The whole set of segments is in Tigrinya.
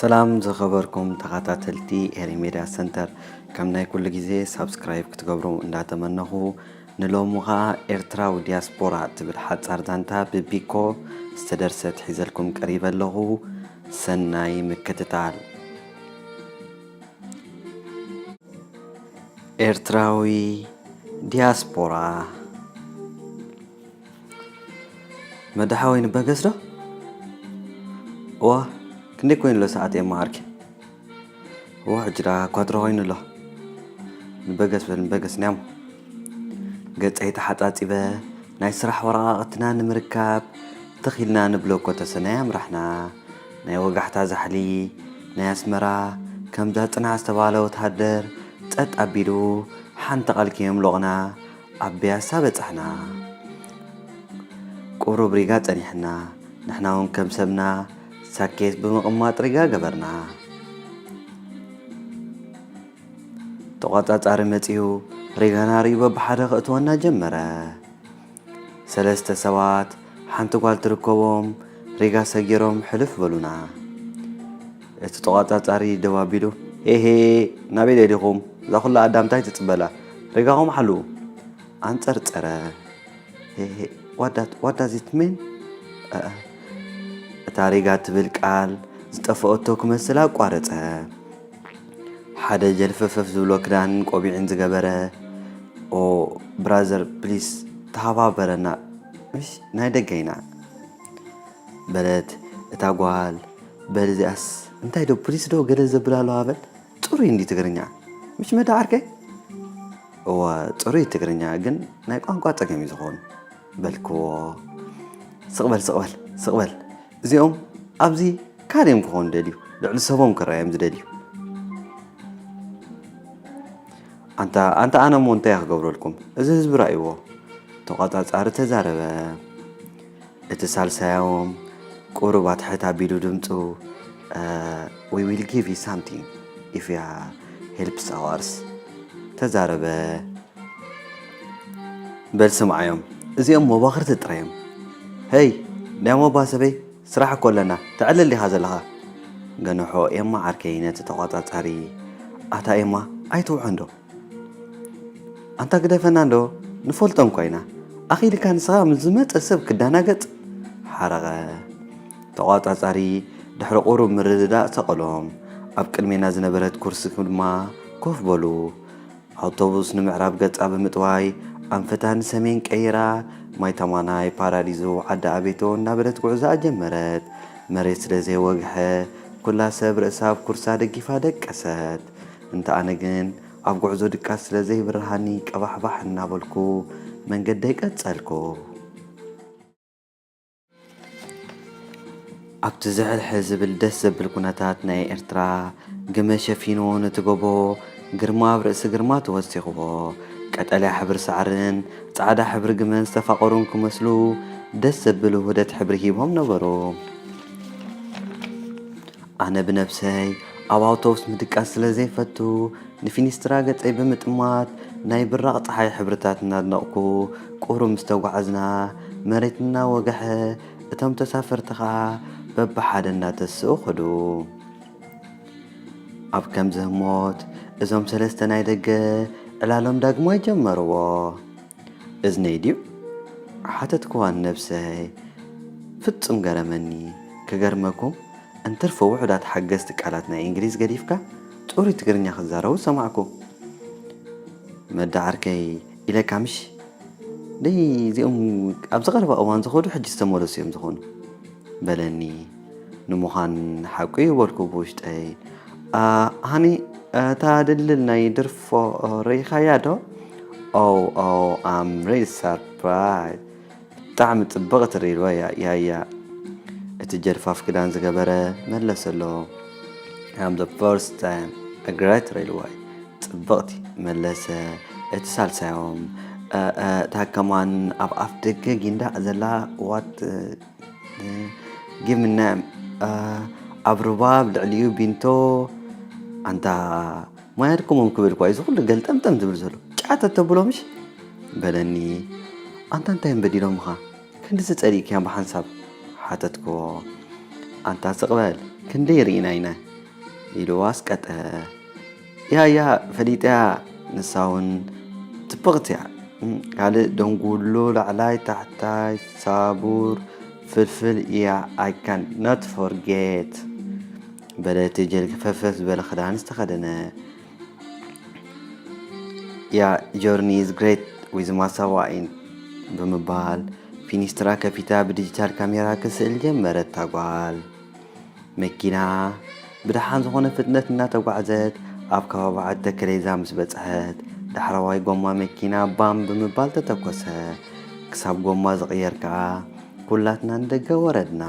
ሰላም ዝኸበርኩም ተኸታተልቲ ኤሪ ሜድያ ሰንተር፣ ከም ናይ ኩሉ ግዜ ሳብስክራይብ ክትገብሩ እንዳተመነኹ፣ ንሎሚ ኸኣ ኤርትራዊ ዲያስፖራ ትብል ሓጻር ዛንታ ብቢኮ ዝተደርሰት ሒዘልኩም ቀሪበ ኣለኹ። ሰናይ ምክትታል። ኤርትራዊ ዲያስፖራ። መድሓወይ ንበገስ ዶ? እዋ፣ ክንደይ ኮይኑ ኣሎ ሰዓት እየ መዓርኪ? እዋ፣ ሕጂ ደኣ ኳትሮ ኮይኑ ኣሎ። ንበገስ በል፣ ንበገስ ንያሞ። ገጸይ ተሓጻጺበ፣ ናይ ስራሕ ወረቓቕትና ንምርካብ ትኽ ኢልና ንብሎ እኮ ተሰነይ ኣምራሕና። ናይ ወጋሕታ ዛሕሊ ናይ ኣስመራ፣ ከምዛ ጽናሕ ዝተባህለ ወተሃደር ጸጥ ኣቢሉ ሓንቲ ቃል ከየምሎቕና ኣብ ቢያሳ በጻሕና። ቁሩብ ሪጋ ጸኒሕና፣ ንሕና እውን ከም ሰብና ሳኬት ብምቕማጥ ሪጋ ገበርና። ተቖጻጻሪ መጺኡ ሪጋና ሪኡ በብሓደ ከእትወና ጀመረ። ሰለስተ ሰባት ሓንቲ ጓል ትርከቦም ሪጋ ሰጊሮም ሕልፍ በሉና። እቲ ተቖጻጻሪ ደው ኣቢሉ፣ "ሄሄ፣ ናበይ ደሊኹም? እዛ ኩላ ኣዳም እንታይ ትጽበላ? ሪጋኹም ሓልዉ!" ኣንጸርጸረ። "ሄሄ፣ what that, what does it mean?" እ፣ እታ ሪጋ ትብል ቃል ዝጠፈአቶ ክመስል ኣቋረጸ። ሓደ ጀልፈፈፍ ዝብሎ ክዳንን ቆቢዕን ዝገበረ፣ "ኦ ብራዘር፣ ፕሊስ ተሃባበረና፣ ምሽ ናይ ደገ ኢና" በለት እታ ጓል። "በል እዚኣስ እንታይ ዶ፣ ፕሊስ ዶ ገለ ዘብል ኣለዋ? በል ጽሩይ እንዲ ትግርኛ፣ ምሽ መዳ ዓርከይ?" "እወ፣ ጽሩይ ትግርኛ፣ ግን ናይ ቋንቋ ጸገም እዩ ዝኾን" በልክዎ። "ስቕ በል፣ ስቕ በል፣ ስቕ በል፣ እዚኦም ኣብዚ ካልዮም ክኾኑ ደልዩ፣ ልዕሊ ሰቦም ክረኣዮም ዝደልዩ። ኣንታ፣ ኣንታ ኣነ እሞ እንታይ ክገብረልኩም? እዚ ህዝቢ ራእይዎ" ተቋጻጻሪ ተዛረበ። እቲ ሳልሳዮም ቁሩብ ኣትሕት ኣቢሉ ድምጹ፣ "እ፣ we will give you something if you helps ours" ተዛረበ። በል ስምዓዮም፣ እዚኦም መባኽርቲ ጥራይ እዮም። "ሄይ፣ ንያሞ እባ ሰበይ፣ ስራሕ እኮ ኣለና፣ ተዕልል ዲኻ ዘለኻ?" ገንሖ ኤማ ዓርከይ ነቲ ተቖጻጻሪ። "ኣታ ኤማ፣ ኣይትውዖ እንዶ!" "ኣንታ ግደፈና እንዶ፣ ንፈልጦ እንኳ ኢና። ኣኺልካ ንስኻ ምስ ዝመጸ ሰብ ክዳናገጽ?" ሓረቐ። ተቖጻጻሪ ድሕሪ ቁሩብ ምርድዳእ ሰቐሎም። ኣብ ቅድሜና ዝነበረት ኩርሲ ድማ ኮፍ በሉ። ኣውቶቡስ ንምዕራብ ገጻ ብምጥዋይ ኣንፈታ ንሰሜን ቀይራ፣ ማይ ተማናይ፣ ፓራዲዞ፣ ዓዲ ኣቤቶ እናበለት ጉዕዞኣ ጀመረት። መሬት ስለ ዘይወግሐ፣ ኩላ ሰብ ርእሳ ኣብ ኩርሳ ደጊፋ ደቀሰት። እንተ ኣነ ግን ኣብ ጉዕዞ ድቃስ ስለ ዘይብርሃኒ ቀባሕባሕ እናበልኩ መንገደይ ቀጸልኩ። ኣብቲ ዝሕልሕል ዝብል ደስ ዘብል ኩነታት ናይ ኤርትራ ግመ ሸፊንዎ ነቲ ጎቦ ግርማ ኣብ ርእሲ ግርማ ተወሲኽዎ። ቀጠልያ ሕብሪ ሳዕርን ጻዕዳ ሕብሪ ግመን ዝተፋቐሩ እንክመስሉ ደስ ዘብል ውህደት ሕብሪ ሂቦም ነበሩ። ኣነ ብነብሰይ ኣብ ኣውቶቡስ ምድቃስ ስለ ዘይፈቱ፣ ንፊኒስትራ ገጸይ ብምጥማት ናይ ብራቕ ጸሓይ ሕብርታት እናድነቕኩ ቁሩብ ምስ ተጓዓዝና፣ መሬት እናወግሐ፣ እቶም ተሳፈርቲ ኸኣ በብሓደ እናተስኡ ኸዱ። ኣብ ከምዚ ህሞት፣ እዞም ሰለስተ ናይ ደገ ዕላሎም ዳግማይ ጀመርዎ። "እዝነይ ድዩ?" ሓተትክዋ ንነብሰይ። ፍጹም ገረመኒ። ክገርመኩም፣ እንትርፎ ውሑዳት ሓገዝቲ ቃላት ናይ እንግሊዝ ገዲፍካ፣ ጽሩይ ትግርኛ ክዛረቡ ሰማዕኩ። "መዳ ዓርከይ ኢለካ ምሽ? ደይ እዚኦም ኣብዚ ቀረባ እዋን ዝኸዱ ሕጂ ዝተመለሱ እዮም ዝኾኑ" በለኒ። ንምዃን ሓቁ እዩ በልኩ ብውሽጠይ። "ኣ፣ ሃኒ፣ እታ ድልድል ናይ ድርፎ ርኢኻያ ዶ?" "Oh, oh, I'm really surprised." "ብጣዕሚ ጽብቕቲ ሬልወይ እያ፣ ያያ!" እቲ ጀልፋፍ ክዳን ዝገበረ መለሰ ኣሎ። "I'm the first time, a great railway." ጽብቕቲ፣ መለሰ እቲ ሳልሳዮም። "እ፣ እ፣ እታ ከማን ኣብ ኣፍ ደገ ጊንዳዕ ዘላ፣ what, እ፣ give me name, እ፣ ኣብ ሩባብ ልዕሊኡ ቢንቶ?" ኣንታ ማይ ኣድክሞም ክብል እኳ እዩ እዚ ኩሉ ገልጠምጠም ዝብል ዘሎ። ጫት እተብሎ ምሽ? በለኒ። ኣንታ እንታይ እዮም በዲሎምኻ? ክንድዚ ጸሊእካዮም ብሓንሳብ? ሓተትክዎ። ኣንታ ስቕ በል፣ ክንደይ ርኢና ኢና። ኢሉ ኣስቀጠ። ያያ ፈሊጠያ፣ ንሳ እውን ጽብቕቲ እያ። ካልእ ደንጉሎ ላዕላይ ታሕታይ ሳቡር ፍልፍል እያ። I can not forget በለ እቲ ጀልጊ ፈፈስ ዝበለ ክዳን ዝተኸደነ። ያ journey is great with ማሳዋኢን ብምባል ፊኒስትራ ከፊታ ብዲጂታል ካሜራ ክስእል ጀመረት እታ ጓል። መኪና ብደሓን ዝኾነ ፍጥነት እናተጓዕዘት ኣብ ከባቢ ዓዲ ተከሌዛ ምስ በጽሐት፣ ዳሕረዋይ ጎማ መኪና ባም ብምባል ተተኮሰ። ክሳብ ጎማ ዝቕየር ከኣ ኩላትና ንደገ ወረድና።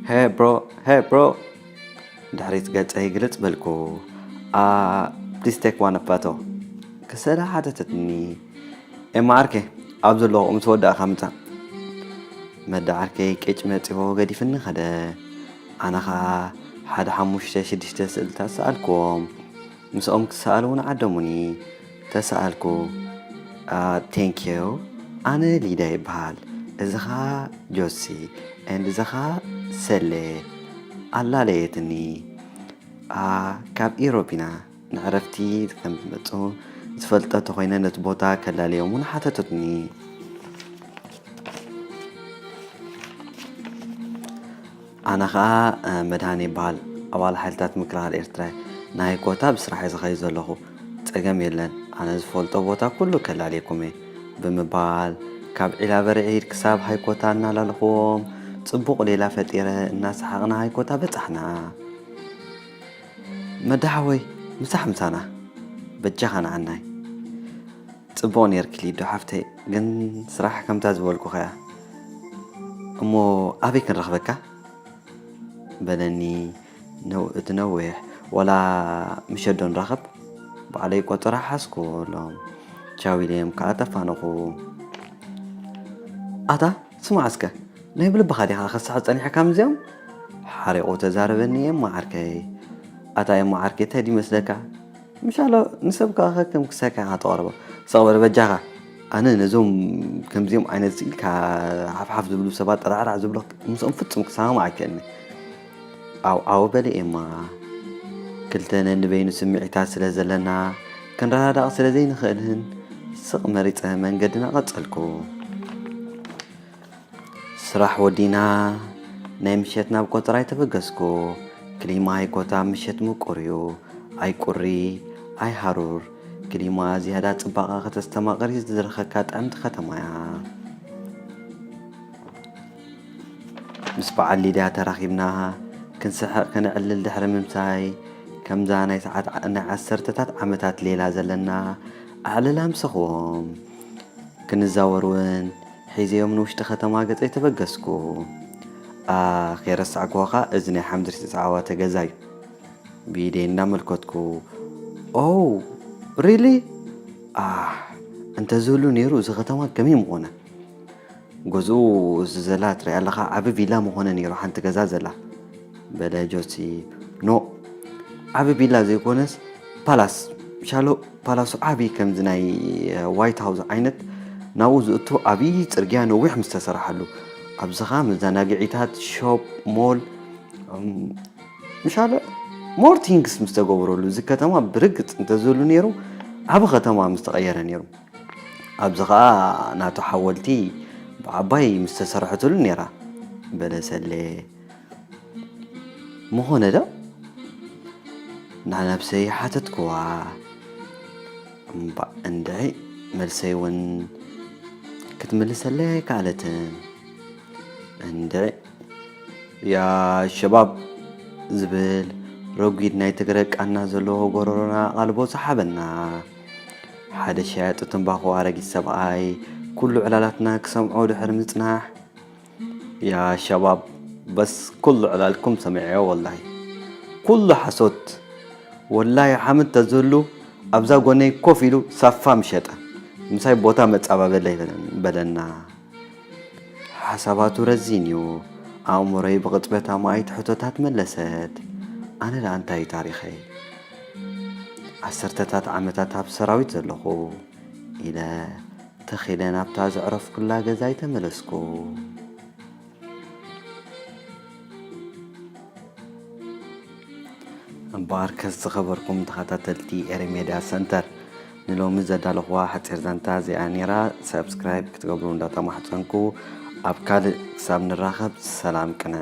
Hey bro, hey bro። ድሕሪት ገጸይ ግልጽ በልኩ። ፕሊስ ቴክ ዋን ፋቶ ክሰላ ሓተተትኒ። ኤማ ዓርከይ፣ ኣብ ዘለኹ ምስ ወዳእካ ምጻእ። መዳ ዓርከይ ቅጭ መጺዎ ገዲፍኒ ኸደ። ኣነ ኸኣ ሓደ ሓሙሽተ ሽዱሽተ ስእልታት ሰኣልክዎም። ምስኦም ክሰኣል እውን ዓደሙኒ። ተሰኣልኩ። ቴንኪዩ። ኣነ ሊዳ ይበሃል። እዚ ኸኣ ጆሲ፣ and እዚ ኸኣ ሰሌ። ኣላለየትኒ። ካብ ኢሮብ ኢና። ንዕረፍቲ ከም ዝመጹ ዝፈልጦ ተኾይነ ነቲ ቦታ ከላልዮም እውን ሓተቱኒ። ኣነ ኸኣ መድሃን ይበሃል፣ ኣባል ሓይልታት ምክልኻል ኤርትራ። ናይ ኮታ ብስራሕ እየ ዝኸይድ ዘለኹ። ጸገም የለን፣ ኣነ ዝፈልጦ ቦታ ኩሉ ከላልየኩም እየ ብምባል ካብ ዒላ በርዒድ ክሳብ ሃይኮታ እናላለኽዎም ጽቡቕ ሌላ ፈጢረ እናሰሓቕና ሃይኮታ በጻሕና። መዳ ሓወይ ምሳሕ ምሳና በጃኻ ንዓናይ። ጽቡቕ ኔርኪ ሊዱ ሓፍተይ፣ ግን ስራሕ ከምታ ዝበልኩኻ እያ። እሞ ኣበይ ክንረኽበካ? በለኒ። ነው-፣ እቲ ነዊሕ፣ ዋላ ምሸት ዶ ንራኸብ? ባዕለይ ቆጸራ ሓዝኩ፣ ሎም ቻው ኢለዮም ከኣ ተፋነኹ። ኣታ ስማዕ እስከ፣ ናይ ብልብኻ ዲኻ ክስሕት ጸኒሕካ ምስዚኦም? ሓሪቑ ተዛረበኒ ኤማ ዓርከይ። ኣታ ኤማ ዓርከይ፣ እንታይ ድዩ መስለካ? ምሻሎ ንሰብ ከኣ ከከም ክሳካ ኢኻ ተቕርቦ። ስቕ በል በጃኻ። ኣነ ነዞም ከምዚኦም ዓይነት ኢልካ ሓፍሓፍ ዝብሉ ሰባት፣ ጠራዕራዕ ዝብሉ፣ ምስኦም ፍጹም ክሰማማዕ ኣይክእልን። ዓው ዓው በለ ኤማ። ክልተ ነንበይኑ ስምዒታት ስለ ዘለና፣ ክንረዳዳቕ ስለ ዘይንኽእልን፣ ስቕ መሪጸ መንገድና ቀጸልኩ። ስራሕ ወዲና ናይ ምሸት ናብ ቆጸራይ ተበገስኩ። ክሊማ ሃይኮታ ምሸት ምቁር እዩ። ኣይ ቁሪ፣ ኣይ ሃሩር። ክሊማ ዝያዳ ጽባቐ ከተስተማቕር ዝድርኸካ ጥዕምቲ ከተማ እያ። ምስ በዓል ሊድያ ተራኺብና ክንስሕቕ ከነዕልል ድሕሪ ምምሳይ፣ ከምዛ ናይ ሰዓት ዓ-፣ ናይ ዓሰርተታት ዓመታት ሌላ ዘለና ኣዕልል ኣምሰኽዎም። ክንዛወር እውን ሒዘዮም ንውሽጢ ከተማ ገጸይ ተበገስኩ። ኣ፣ ከይረሳዕክዎ ኸኣ እዚ ናይ ሓምድሪስ ተጻዋተ ገዛ እዩ። ብኢደይ እናመልከትኩ፣ ኦ፣ ሪሊ? ኣህ፣ እንተዝህሉ ነይሩ እዚ ከተማ ከመይ ምኾነ? ገዝኡ እዚ ዘላ ትሪኣ ኣለኻ ዓቢ ቪላ ምኾነ ነይሩ፣ ሓንቲ ገዛ ዘላ። በለ ጆሲ። ኖ፣ ዓቢ ቪላ ዘይኮነስ ፓላስ፣ ሻሎ ፓላሱ ዓቢ ከምዚ ናይ ዋይት ሃውስ ዓይነት ናብኡ ዝእቱ ዓቢ ጽርግያ ነዊሕ ምስ ተሰርሓሉ፣ ኣብዚ ኸኣ መዘናግዒታት፣ ሾፕ፣ ሞል፣ እም፣ ምሻለ ሞር ቲንግስ ምስ ተገብረሉ፣ እዚ ከተማ ብርግጽ እንተዝህሉ ነይሩ ዓቢ ከተማ ምስ ተቐየረ ነይሩ። ኣብዚ ኸኣ ናቱ ሓወልቲ ብዓባይ ምስ ተሰርሐትሉ ነይራ። በለ ሰሌ። ምኾነ ዶ? ንነብሰይ ሓተትክዋ። እምባእ እንድዒ፣ መልሰይ እውን ክትምልሰለይ ኣይከኣለትን። እንድዒ፣ ያ ሸባብ ዝብል ረጒድ ናይ ትግረ ቃና ዘለዎ ጎረሮና ኣቓልቦ ሰሓበና። ሓደ ሸያጢ ትምባኾ ኣረጊት ሰብኣይ ኩሉ ዕላላትና ክሰምዖ ድሕሪ ምጽናሕ፣ ያ ሸባብ፣ በስ ኩሉ ዕላልኩም ሰሚዐዮ ወላሂ። ኩሉ ሓሶት። ወላሂ ሓምድ ተዝህሉ ኣብዛ ጎነይ ኮፍ ኢሉ ሳፋ ምሸጠ። ምሳይ ቦታ መጻባበለይ በለን-፣ በለና። ሓሳባቱ ረዚን እዩ። ኣእምሮይ ብቕጽበት ኣማኢት ሕቶታት መለሰት። ኣነ ደኣ እንታይ እዩ ታሪኸይ? ዓሰርተታት ዓመታት ኣብ ሰራዊት ዘለኹ ኢለ ትኽ ኢለ ናብታ ዘዕረፍኩላ ገዛይ ተመለስኩ። እምበኣርከስ ዝኸበርኩም ተኸታተልቲ ኤሪ ሜድያ ሰንተር፣ ንሎሚ ዘዳለኹዋ ሓፂር ዛንታ እዚኣ ነይራ። ሳብስክራይብ ክትገብሩ እንዳተማሕፀንኩ፣ ኣብ ካልእ ክሳብ ንራኸብ ሰላም ቅነ።